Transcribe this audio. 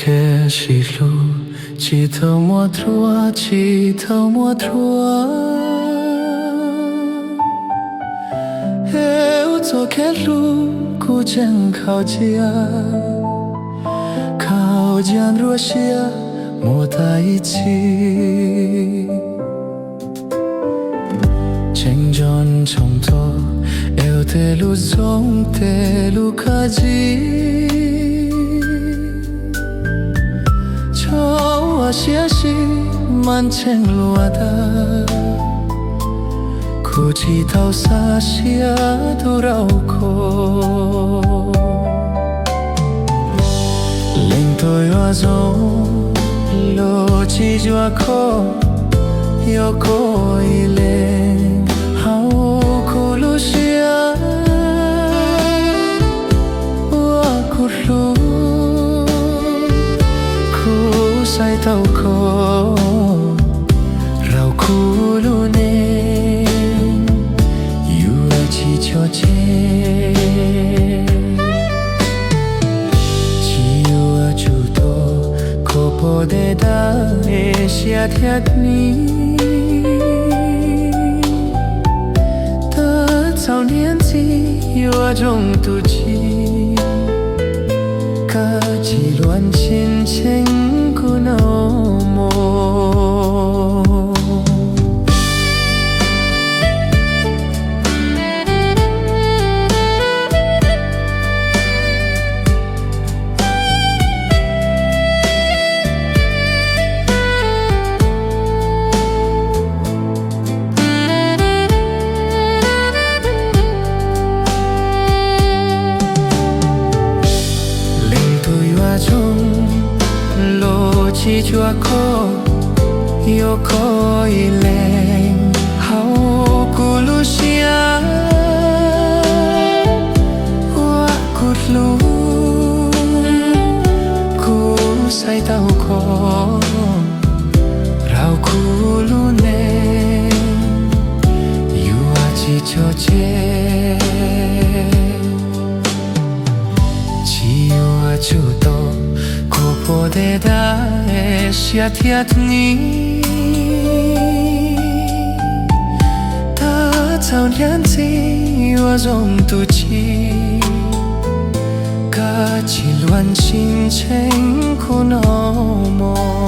Tiam sis hlub tsis tau muaj thuav, tsis tau muaj thuav, es ua txoj kev hlub kuj tseem khaum cia, khaum cia nruab siab mus tag ib txhis. Tseem nco ntsoov txog es tej lus zoo, tej lus khav zim, txhob ua siab sib mas ntseeg luag tag, kuj tsis tau xav siab tus rau khov. Leej twg yuav zoo, luag tsis yuav khov, yuav khov ib leeg hauv kuv lub siab. Uas kuv hlub, kuv saib tau khov rau kuv lub neej, yuav tsis tso tseg. Tsis yuav tsum tuag kho pom tej daim siab thiab hnib, tab txaus niam txiv yuav zoo tus txiv, koj tsis luag ntshis ntseeg kuv no mog. Leej twg yuav zoo, luag tsis yuav khov, yuav khov ib leeg hauv kuv lub siab. Uas kuv hlub, kuv saib tau khov rau kuv lub neej, yuav tsis tso tseg. Tsis yuav tsum tuag kho pom tej daim siab thiab hnib, tab txaus niam txiv yuav zoo tus txiv, koj tsis luag ntshis ntseeg kuv no mog.